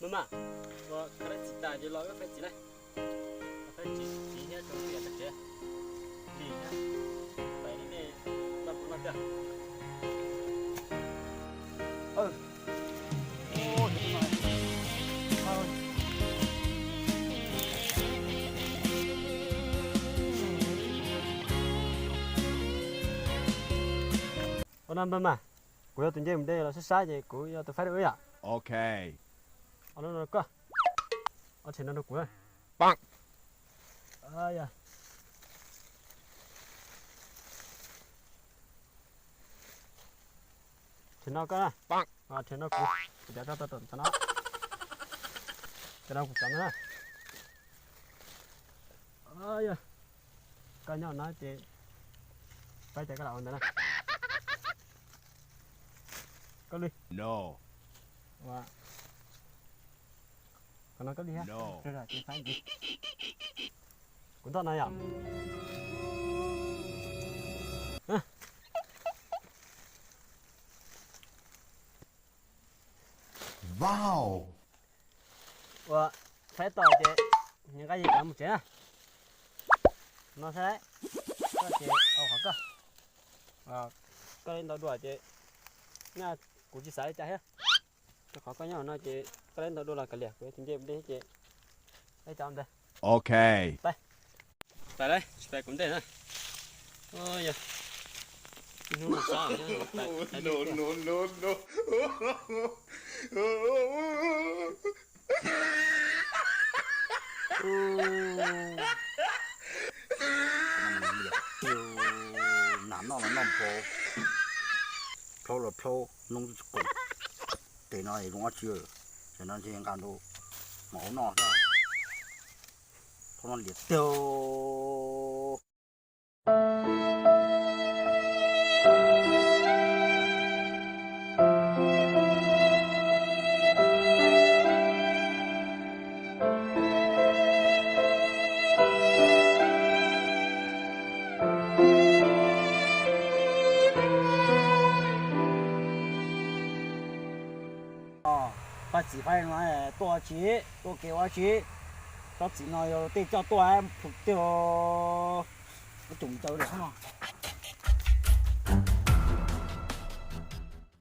Mas, ua koj lab txiv tas ces los wb faib txiv na. Faib txiv, txiv thiab rau tias tag tsev. Lig thiab. Pais li nej noj puv noj tiag. Ua no npawg mas, kuv yuav tus ncej mus de los sab sab ces kuv yuav tus faib rau wb yom. Ok. Ob no rau koj, ob tshem no rau kuv. Tshem no koj na, tshem no kuv, kuv cov koj tau tom no, cov no kuv cov no na. Koj nyob no ces faib ces koj lam ua ntawd na. Koj li. Qhov no koj li thiab. Kuv ntoj no yom. Wow. Ua, faib tau ces nqa yim kav mus tsev na. No saib, koj ces au qhov koj, koj li ntau dua ces, na, kuv tsis xav li cas thiab. Rau qhov koj nyob no ces koj li ntau dua los kav liam, kuv tus ncej mus de ces, ib co ntawd. Ok. Pais, pais lawm, tsis pais kuv ntej na. Yog, ib hnub no sab no, nas noj los noj npau, plhaub los plhaub, noob tsis koom. Tes no zoo dab tsi, ces no ntshe nqa nrau mov noj thiab. Thaum no liam tiag. Faib txiv faib no tuaj tsis tuaj kev ua tsis, tsob txiv no yog tej coj tuaj plhus tiag. Ib tsoom cawv li no.